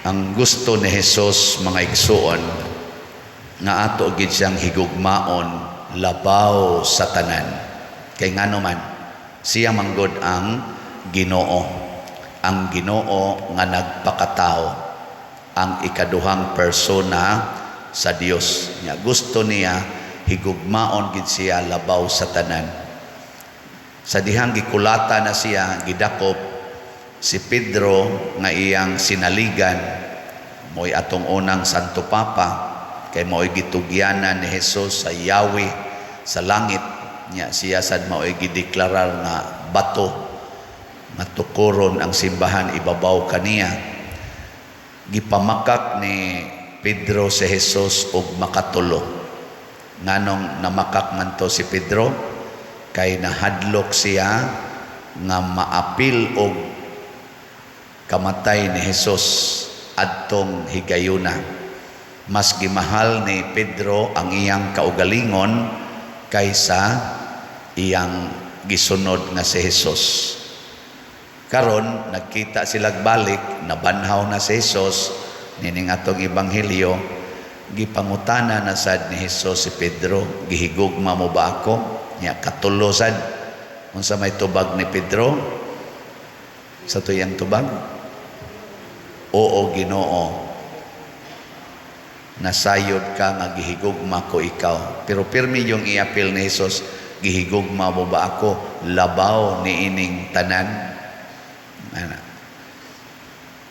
Ang gusto ni Jesus, mga igsuon, nga ato gid siyang higugmaon labaw sa tanan. Kay ngano man, siya manggod ang Ginoo. Ang Ginoo nga nagpakatao, ang ikaduhang persona sa Dios. Nya gusto niya higugmaon gid siya labaw sa tanan. Sa dihang gikulata na siya, gidakop si Pedro nga iyang sinaligan, mo'y atong unang Santo Papa, kay mo'y gitugyanan ni Jesus sa Yahweh sa langit. Nya siya sad mao'y gideklarar nga bato nga tukuron ang simbahan ibabaw kaniya. Gipamakak ni Pedro si Jesus og makatulo. Nganong namakak man to si Pedro? Kay nahadlok siya nga maapil og kamatay ni Jesus adtong higayuna. Mas gimahal ni Pedro ang iyang kaugalingon kaysa iyang gisunod nga si Jesus. Karon nagkita sila balik, nabanhaw na si Jesus nining atong ebanghelyo. Gipangutana na sad ni Jesus si Pedro, "Gihigugma mo ba ako?" Nya katulo sad. Unsa may tubag ni Pedro? Sa tuyang tubag? "Oo, Ginoo. Nasayod ka nga gihigugma ko ikaw." Pero pirmi yung iapil ni Jesus, "Gihigugma mo ba ako labaw ni ining tanan?" Ana.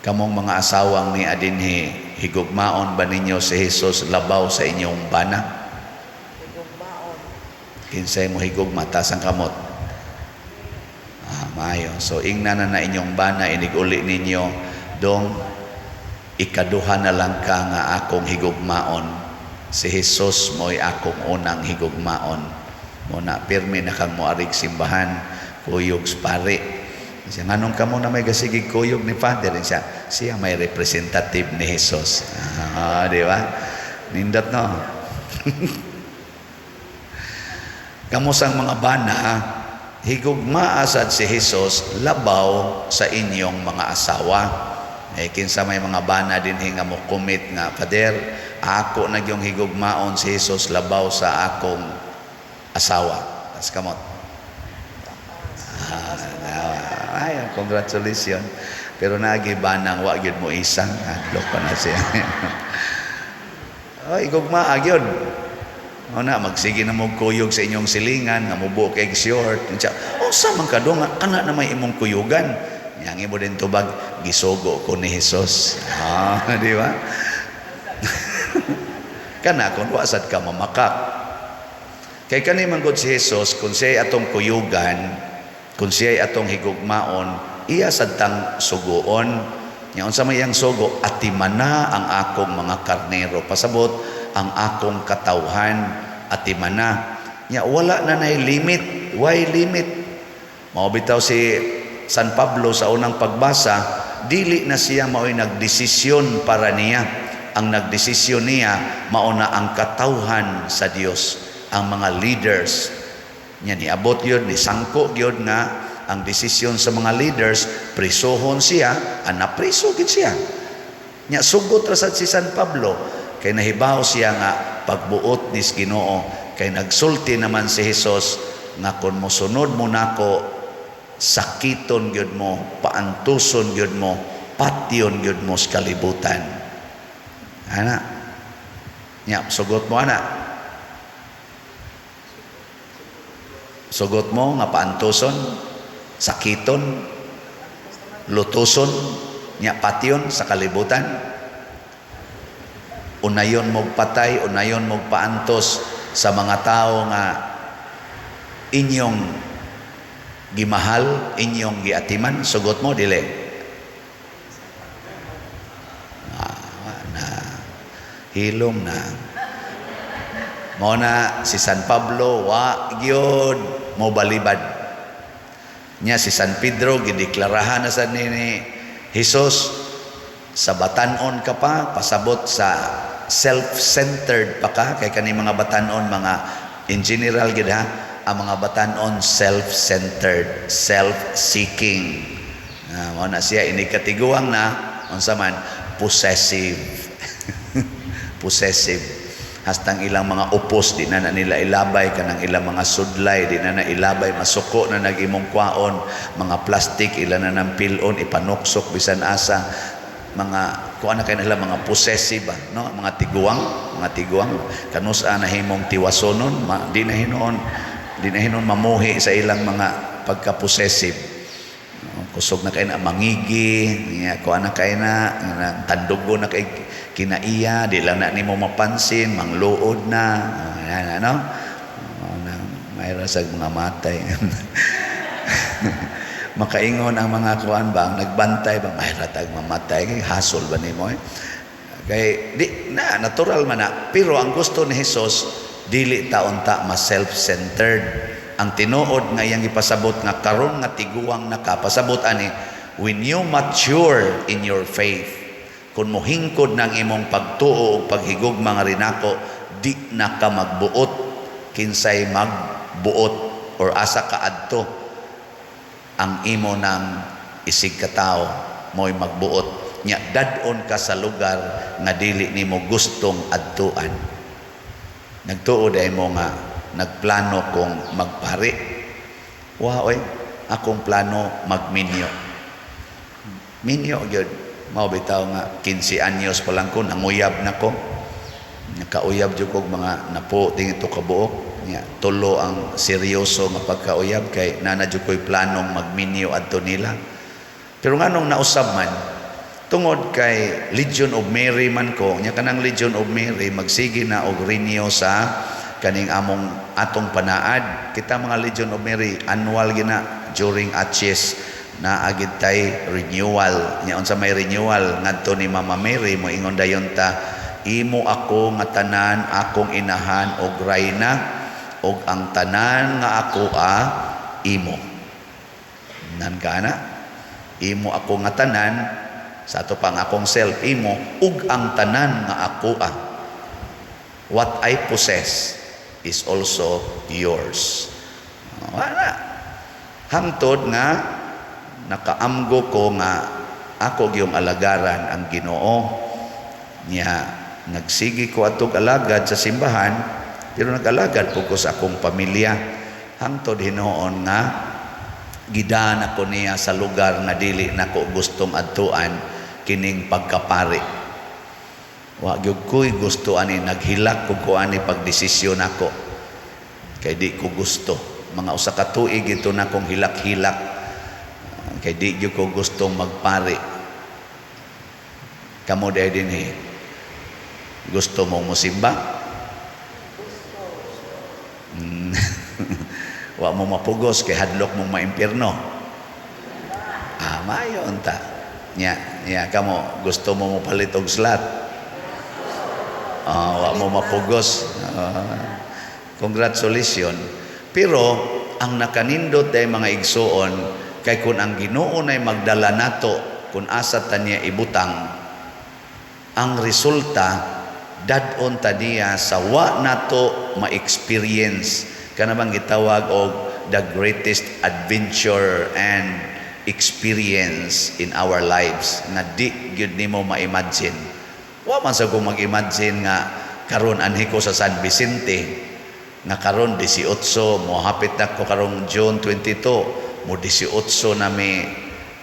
Kamong mga asawang ni adinhi, higugmaon ba ninyo si Jesus labaw sa inyong bana? Higugmaon. Kinsay mo higugma, taas ang kamot. Ah, maayo. So ingna na na inyong bana inig-uli ninyo, "Dong, ikaduha na lang ka nga akong higugmaon. Si Jesus mo'y akong unang higugmaon." Muna pirmi na kang moarig simbahan, kuyog sa pari. Siya, "Nganong kamo na may gasigig kuyog ni Father?" Siya, siya may representative ni Jesus. Ah, di ba? Nindot, no? Kamo sang mga bana, higugmaa sad si Jesus labaw sa inyong mga asawa. Eh, kinsa may mga bana dinhi nga mo commit nga, "Father, ako na yung higugmaon si Jesus labaw sa akong asawa"? Tas kamot. Ah, ay, congratulations. Pero nagi banang wa gyud mo isang hadlok pa na siya. Ay, gugmaa gyud. O na, magsige na mo kuyog sa inyong silingan, nga mubuo kay short. Unsa, unsa man ka dong, kana na may imong kuyugan? Yang imo din tubag, "Gisugo ko ni Jesus." Ah, di ba? Kana kung wa sad ka mamakak. Kay kani man gud si Jesus, kung siya atong kuyugan, kung siya atong higugmaon, iya sad tang suguon. Nya unsa may iyang sugo? "Atimana ang akong mga karnero." Pasabot, ang akong katawhan, atimana. Nya wala na nay limit. Why limit? Mao bitaw si San Pablo sa unang pagbasa, dili na siya mao'y nagdesisyon para niya. Ang nagdesisyon niya mao na ang katawhan sa Dios, ang mga leaders. Nya niabot yun, ni sangko yun nga ang desisyon sa mga leaders, prisuhon siya, ana priso gid siya. Nya sugot ra sad si San Pablo kay nahibaw siya nga pagbuot ni Ginoo, kay nagsulti naman si Jesus nga kung mosunod mo nako, sakiton gyud mo, paantuson gyud mo, patyon gyud mo sa kalibutan. Ana. Nya sugot mo ana. Sugot mo nga paantuson, sakiton, lutuson, nya patyon sa kalibutan. Unayon mog patay, unayon mog paantos sa mga tao nga inyong gimahal, inyong giatiman, sugot mo dili? Ah, na hilom na. Mao na si San Pablo wa gyud mo balibad. Nya si San Pedro gideklarahan na sa ni Jesus, sa batanon ka pa, pasabot sa self-centered pa ka, kay kani mga batanon, mga in general gid ha, ang mga batanon self-centered, self-seeking. Ah, mao na siya inig katiguang na unsa man Nag-possessive. Possessive. Hastang ilang mga upos di na na nila ilabay, kanang ilang mga sudlay di na na ilabay, masuko na nag imong kwaon, mga plastic ila na nang pilon, ipanuksok bisan asa, mga kuan na kay nila, mga possessive ba, no? Mga tiguang, mga tiguang kanus-a na himong tiwasonon, di na hinuon mamuhi sa ilang mga pagka-possessive. No, kusog na kay na mangigi niya, kuan na kay na na tandugo na kay kinaiya, di lang na nimo mapansin, mangluod na. Ah, ano, oh, na mayra sa mga matay, makaingon ang mga kuan ba, ang nagbantay ba, mayra tag mamatay kay hasol ba nimo, eh? Kay di na natural man na. Pero ang gusto ni Jesus, dili ta unta mas self-centered. Ang tinuod nga iyang ipasabot nga karon nga tiguang nakapasabot ani, when you mature in your faith, kung mohingkod ng imong pagtuo o paghigugma nga rinako, di na ka magbuot kinsay magbuot or asa ka adto. Ang imo ng isig katao mo'y magbuot nya, dad-on ka sa lugar nga dili nimo gustong adtuan. Nagtuo dahil mo nga nagplano kong magpari? Wa oy, akong plano magminyo. Minyo gyud. Mao bitaw nga 15 anyos pa lang ko nanguyab na ko. Nakauyab jud kog mga napo tingin to kabuok. Nya tulo ang seryoso nga pagkauyab kay nana jud ko'y planong magminyo adto nila. Pero nganong nausab man? Tungod kay Legion of Mary man ko nya, kanang Legion of Mary magsige na og renew sa kaning among atong panaad. Kita mga Legion of Mary, annual gina during Acies na agid tay renewal nya. Unsa may renewal? Ngadto ni Mama Mary, moingon dayon ta, "Imo ako nga tanan, akong inahan og rayna, og ang tanan nga ako a imo." Nan kana imo ako nga tanan, sa ato pang akong self imo, ug ang tanan nga ako a, what I possess is also yours. Wala hangtod nga nakaamgo ko nga ako gyung alagaran ang Ginoo niya. Nagsigi ko atog alagad sa simbahan, pero nag-alagad po ko sa akong pamilya hangtod hinuon nga gidaan ako niya sa lugar nga dili nako gustong adtuan, kining pagkapari. Wa gyud ko'y gusto ani, naghilak ko ko ani pagdesisyon nako kay di ko gusto. Mga usa ka tuig ito na kong hilak-hilak kay di gyud ko gustong magpari. Kamo dahil dinhi, gusto mong musimba? Wa mo mapugos kay hadlok mong maimpirno. Ah, maayo unta. Nya, nya kamo, gusto mo mopalit og slot? Ah, wa mo mapugos. Ah, congratulations. Pero ang nakanindot day, mga igsuon, kay kung ang Ginoo nay magdala nato kung asa ta niya ibutang, ang resulta dad-on ta niya sa wa nato ma-experience, kana bang gitawag og the greatest adventure and experience in our lives nga di gyud nimo ma-imagine. Wa man sa ko mag-imagine nga karon anhi ko sa San Vicente, nga karon 18, mohapit na ko karong June 22, mo 18 na mi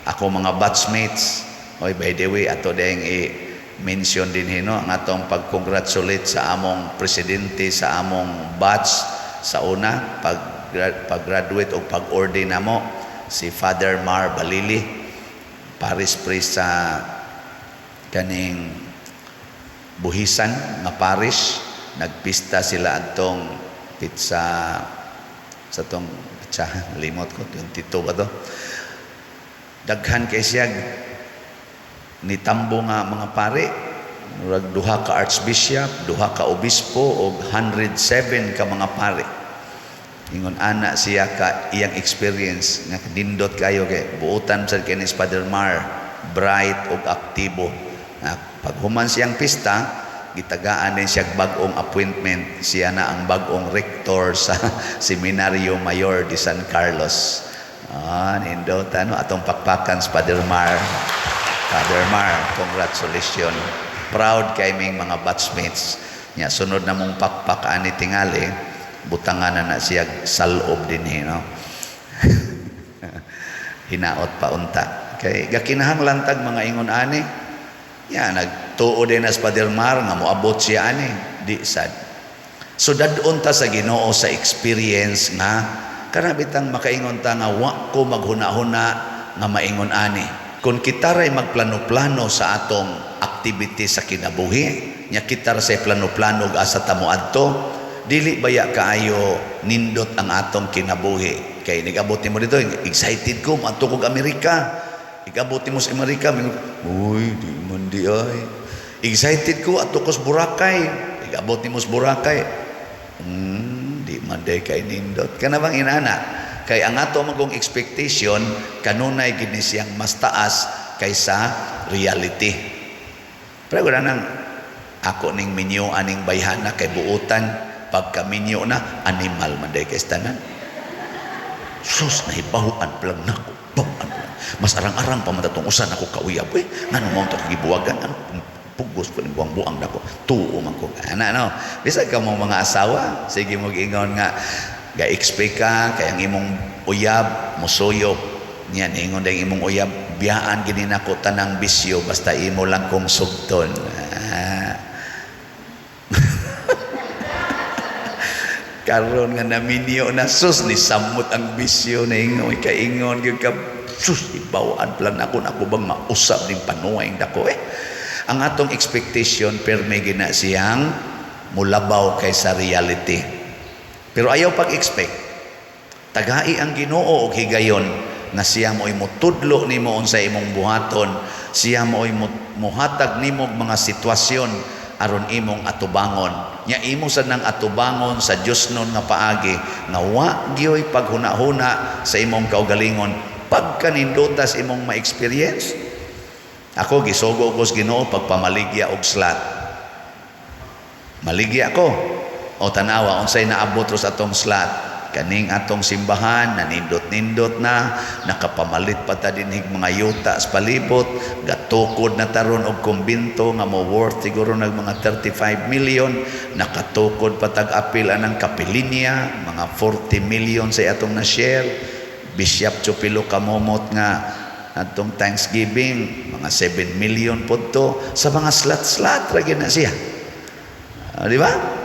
ako mga batchmates. Oy, by the way, ato ding i-mention din hino ang atong pag-congratulate sa among presidente sa among batch sa una pag pag-graduate o pag-ordain namo, si Father Mar Balili, parish priest sa kaning Buhisan nga parish. Nagpista sila adtong pizza sa tong pizza, limot ko, 22 ba to? Daghan kay siya nitambo nga mga pare, murag duha ka archbishop, duha ka obispo og 107 ka mga pare. Ingon ana siya ka iyang experience nga nindot kayo kay buotan sad kay ni Father Mar, bright og aktibo. Nga paghuman siyang pista, gitagaan din siya bag-ong appointment. Siya na ang bag-ong rector sa Seminario Mayor de San Carlos. Ah, nindot ano, atong pakpakan si Father Mar. Father Mar, congratulations. Proud kay ming mga batchmates. Nya sunod na mong pakpak ani tingali, butangan na na siya salob dinhi, no? Hinaot pa unta. Kay gakinahanglan tag mga ingon ani. Ya, nagtuo din as Father Mar nga moabot siya ani, di sad. So dad-on ta sa Ginoo sa experience nga kana bitang makaingon ta nga wa ko maghuna-huna nga maingon ani. Kung kita ray magplano-plano sa atong activity sa kinabuhi, nya kita ra say plano-plano og asa ta moadto, dili baya kaayo nindot ang atong kinabuhi. Kay nigabot nimo dito, excited ko moadto kog Amerika. Igabot nimo sa Amerika, mingon, "Uy, di man di ay." Excited ko adto ko sa Boracay. Igabot nimo sa Boracay. Di man day kay nindot. Kana bang inana? Kay ang ato magong expectation kanunay gid ni siyang mas taas kaysa reality. Pero wala nang ako ning minyo aning bayhana kay buutan, pagka minyo na, animal man day kay tanan. Sus, nahibahuan pa lang nako, bahuan pa lang. Mas arang-arang pa man atong usan ako kauyab eh. Ngano mo to kagibuwagan, ano pugos pa ning buang-buang nako. Tuo man ko. Ana no. Bisag ka mong mga asawa, sige mo giingon nga ga-expect ka kay ang imong uyab mosuyop. Niya ingon dayong imong uyab, "Biyaan gini nako tanang bisyo basta imo lang kong sugton." Ah. Karon nga naminyo na, sus, ni samot ang bisyo na ingon kaingon gyud ka, sus, ibawaan pa lang nako, nako bang mausab ning panuay dako eh. Ang atong expectation perme gina siyang mulabaw kaysa reality. Pero ayaw pag-expect. Tagai ang Ginoo og higayon nga siya mo'y mutudlo nimo unsa imong buhaton, siya mo'y muhatag nimo og mga sitwasyon aron imong atubangon. Nya imo sad nang atubangon sa Dios nun nga paagi nga wa gyoy paghuna-huna sa imong kaugalingon pagkanindutas imong ma-experience. Ako gisugo ko sa Ginoo pagpamaligya og slot. Maligya ko. O tanawa unsay naabot ro sa atong slot. Kaning atong simbahan nanindot-nindot na, nakapamalit pa ta dinhig mga yuta sa palibot, gatukod na taron og kumbinto nga mo worth siguro nag mga 35 million, nakatukod pa tag apil anang kapilinya, mga 40 million sa atong na share. Bishop Chupilo kamomot nga atong Thanksgiving, mga 7 million pod to sa mga slot-slot ra gyud na siya. Di ba?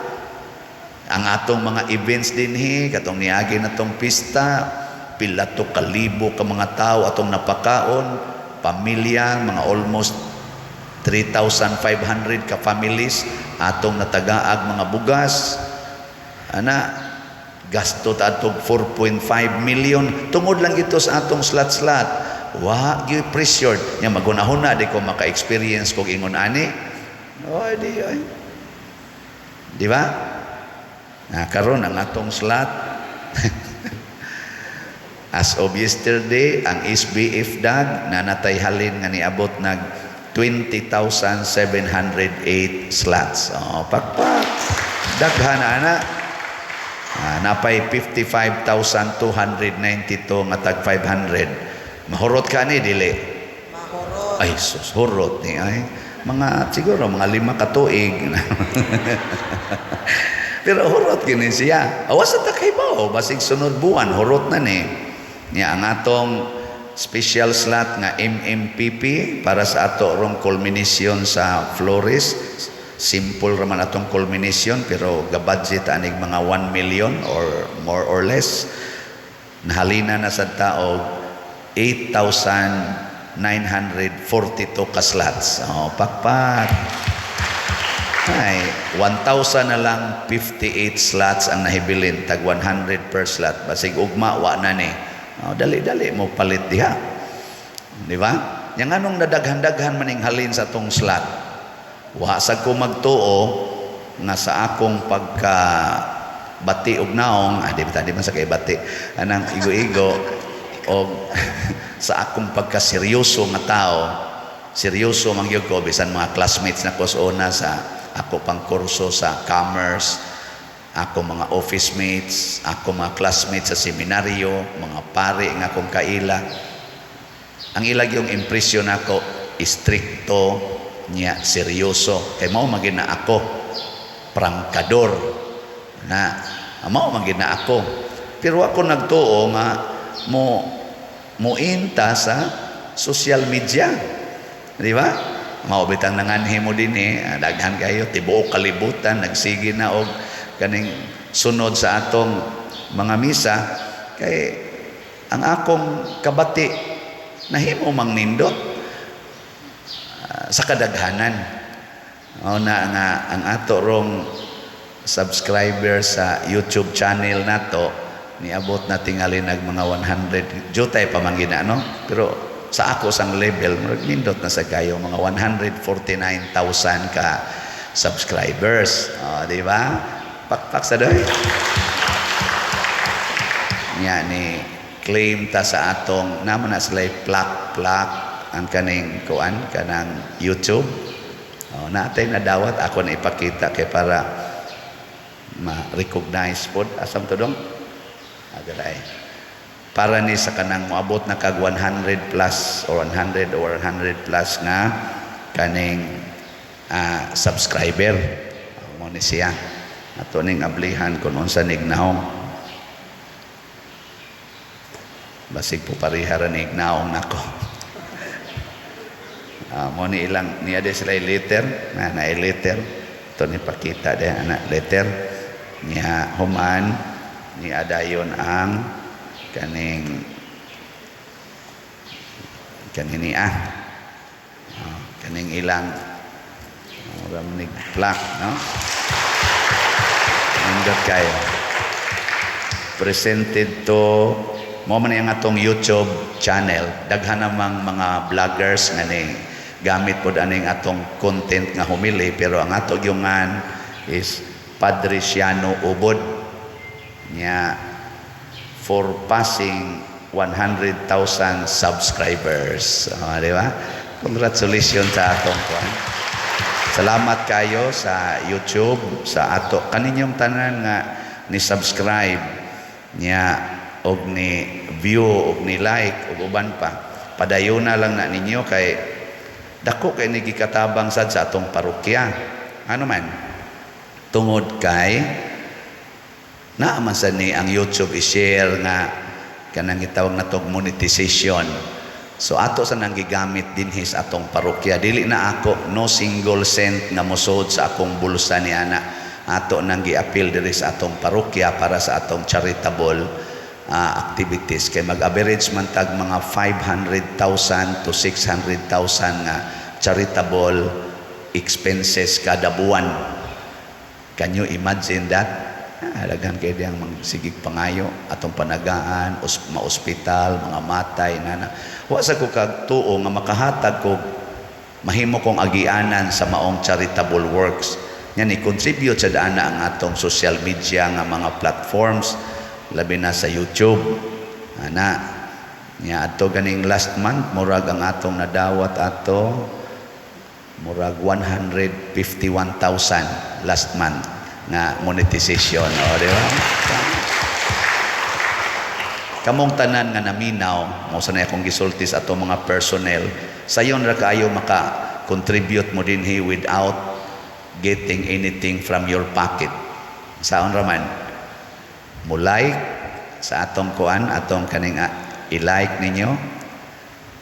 Ang atong mga events dinhi katong niagi na tong pista, pila to kalibo ka mga tao atong napakaon, pamilya, mga almost 3,500 ka families atong natagaag mga bugas. Ana, gasto ta atog 4.5 million tungod lang ito sa atong slot-slot. Wa gyud pressured nya magunahuna di ko maka-experience kog ingon ani. Oy, di oy. Di ba? Na karon ang atong slot as of yesterday, ang SBF dag nanatay halin nga niabot nag 20,708 slots. Oh, pakpak. Daghan na ana. Napay 55,292 nga tag 500. Mahurot ka ni dili? Mahurot. Ay sus, hurot ni ay. Mga siguro mga 5 ka tuig. Pero hurot gini siya. Awas sa takay ba? Basig sunod buwan, hurot na ni. Niya ang atong special slot nga MMPP para sa ato rong culmination sa Flores. Simple raman atong culmination pero gabudget anig mga 1 million or more or less. Nahalina na sa tao 8,942 ka slots. Oh, pakpak. Ay, 1,000 na lang 58 slots ang nahibilin, tag 100 per slot. Basig ugma, wa na ni. Oh, dali-dali mo palit diha. Di ba? Yang anong nadaghan-daghan maning halin sa tong slot. Wa sa ko magtuo nga sa akong pagka bati og naong, di ba, di man sa kay bati, anang igo-igo og sa akong pagkaseryoso nga tao, seryoso man gyud ko bisan mga classmates na ko sa una sa ako pang kurso sa commerce, ako mga office mates, ako mga classmates sa seminaryo, mga pare nga akong kaila. Ang ilag yung impression nako, Istrikto nya seryoso kay mao man na ako, prangkador na mao man na ako, pero ako nagtuo nga mo muinta sa social media, di ba? Mao bitang nanganhi mo dinhi, ah, daghan kayo, tibuok kalibutan nagsige na og kaning sunod sa atong mga misa kay ang akong kabati nahimo mang nindot, ah, sa kadaghanan. O na nga ang ato rong subscriber sa YouTube channel nato niabot na tingali nag mga 100 jutay pa man gina, no? Pero sa ako sang level, murag nindot na sa kayo, mga 149,000 ka subscribers. O, di ba? Pakpak sa doy nya ni claim ta sa atong namo na sila plaque plaque ang kaning kuan, kanang YouTube. Oh, natay nadawat, ako na ipakita kay para ma-recognize pod. Asam to dong agaray para ni sa kanang moabot na kag 100 plus or 100 or 100 plus nga kaning subscriber. Mo ni siya ato ning ablihan kung unsa nignahong. Basig po pareha ra ni ignaong nako. Mo ni ilang niya de sila letter na na letter to ni pakita de ana letter niya. Human ni adayon ang kaning kanini, kaning ilang mura ni plaque, no? Nindot kayo. Presented to mo man ang atong YouTube channel. Daghan namang mga vloggers nga ni gamit pod aning atong content nga homily, pero ang ato gyungan is Padre Siano Ubod nya for passing 100,000 subscribers. Ah, di ba? Congratulations sa atong kuan. Salamat kayo sa YouTube, sa ato kaninyong tanan nga ni subscribe niya og ni view og ni like og uban pa. Padayon na lang na ninyo kay dako kay ni gikatabang sad sa atong parokya. Ano man? Tungod kay naa man sad ni ang YouTube i-share nga kanang gitawag natog monetization. So ato sa nang gigamit dinhi sa atong parokya. Dili na ako, no single cent nga mosod sa akong bulsa ni ana. Ato nang giapil diri sa atong parokya para sa atong charitable activities kay mag-average man tag mga 500,000 to 600,000 nga charitable expenses kada buwan. Can you imagine that? Ah, daghan kay diyang magsigig pangayo atong panagaan, maospital, mga matay nana. Wa sa ko kagtuo nga makahatag ko, mahimo kong agianan sa maong charitable works. Nya ni contribute sa dana ang atong social media nga mga platforms, labi na sa YouTube. Ana nya ato ganing last month, murag ang atong nadawat ato murag 151,000 last month nga monetization, o di ba? Kamong tanan nga naminaw mo sa akong gisulti sa atong mga personnel, sayon ra kaayo maka contribute mo dinhi without getting anything from your pocket. Saon ra man mo like sa atong kuan, atong kaning i-like ninyo.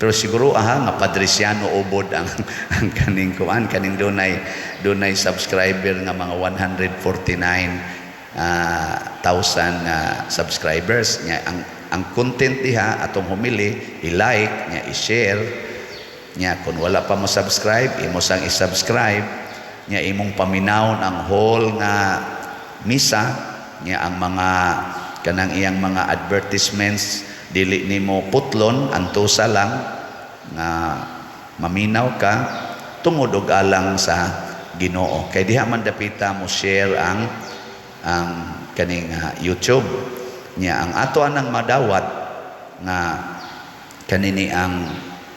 Pero siguro aha nga Padriciano Ubod ang ang kaning kuan, kaning dunay dunay subscriber nga mga 149 thousand nga subscribers nya. Ang content diha atong homily, i-like nya, i-share nya. Kung wala pa mo subscribe, imo sang i-subscribe nya, imong paminawon ang whole nga misa nya, ang mga kanang iyang mga advertisements dili nimo putlon, antusa lang nga maminaw ka tungod og alang sa Ginoo kay diha man dapita mo share ang kaning YouTube nya. Ang ato anang madawat nga kanini ang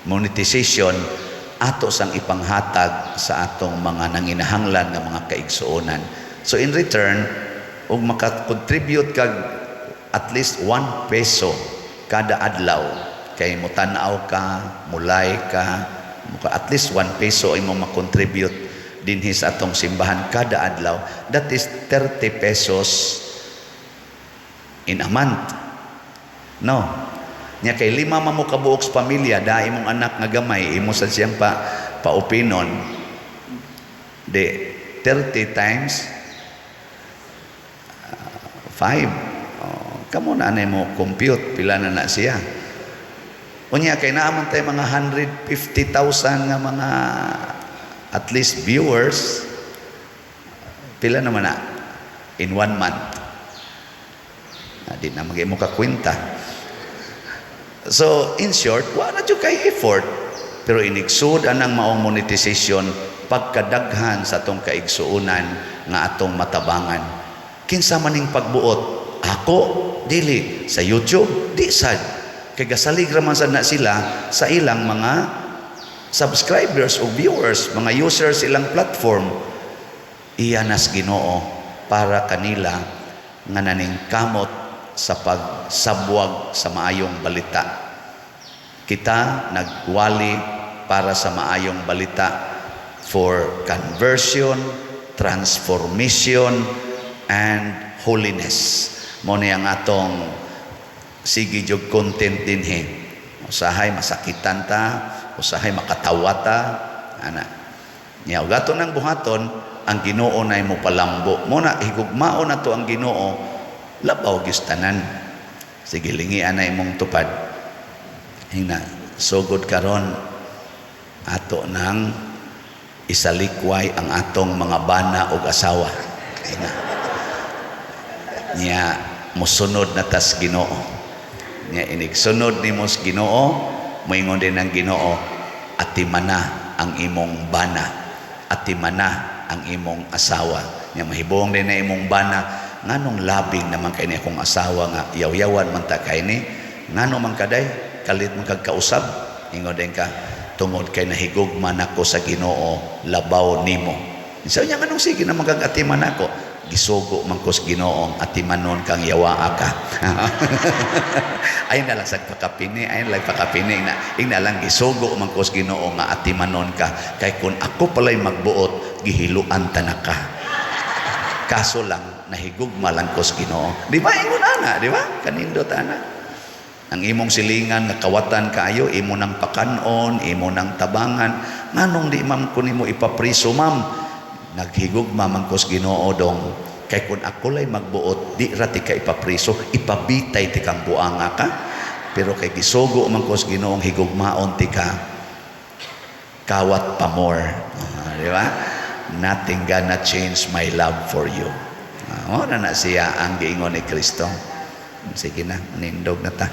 monetization, ato sang ipanghatag sa atong mga nanginahanglan nga mga kaigsuonan. So in return, ug maka-contribute kag at least 1 peso kada adlaw kay mo tan-aw ka, mo like ka. Muka at least 1 peso imo makontribute dinhi sa atong simbahan kada adlaw. That is 30 pesos in a month. No. Nya kay lima man mo kabuok sa pamilya, da imong anak nga gamay, imo sa siyang pa paupinon. Di 30 times 5. Oh, kamo na anay mo compute pila na na siya. Unya kay naa man tay mga 150,000 nga mga at least viewers, pila naman na in one month? Ah, di na mag mo ka kwenta. So, in short, wala na jud kay effort. Pero inigsud anang maong monetization pagkadaghan sa atong kaigsuonan nga atong matabangan. Kinsa man ning pagbuot? Ako dili sa YouTube, di sad. Kay gasalig ra man sad na sila sa ilang mga subscribers o viewers, mga users ilang platform. Iya nas Ginoo para kanila nga naningkamot sa pagsabwag sa maayong balita. Kita nagwali para sa maayong balita for conversion, transformation, and holiness. Mo ni ang atong sige jud content dinhi. Usahay masakitan ta, usahay makatawa ta, ana. Nya ug ato nang buhaton, ang Ginoo nay mo palambo. Mo na higugmaon nato ang Ginoo labaw gyud tanan. Sige, lingian na imong tupad. Hingna, sugod karon ato nang isalikway ang atong mga bana ug asawa. Hingna. Nya musunod na tas Ginoo. Nya inig sunod nimo sa Ginoo, moingon din ang Ginoo, atimana ang imong bana, atimana ang imong asawa. Nya mahibong din na imong bana, nganong labing naman kay ni akong asawa nga yaw-yawan man ta kay ni, ngano man kaday, kalit man kag kausab, ingon din ka, tungod kay nahigugma nako sa Ginoo labaw nimo. Sa niya, nganong sige naman kag atiman ako? Gisugo man ko sa Ginoo atimanon kang yawaa ka. Ay na lang sa pakapini, ay na lang pakapini na. Ingna lang, gisugo man ko sa Ginoo nga atimanon ka. Kay kung ako pala'y magbuot, gihiluan ta na ka. Kaso lang, nahigugma lang ko sa Ginoo. Di ba? Ingon ana, di ba? Kanindot ana. Ang imong silingan nga kawatan kaayo, imo nang pakanon, imo nang tabangan. Nganong di ma'am ko nimo ipapriso, ma'am? Naghigugma man ko sa Ginoo dong. Kay kung ako lay magbuot, di ra ti ka ipapriso, ipabitay ti kang buanga ka. Pero kay gisugo man ko sa Ginoong higugmaon ti ka, kawat pa more. Ah, di ba? Nothing gonna change my love for you. Ah, na na siya ang giingon ni Kristo. Sige na, nindog na ta.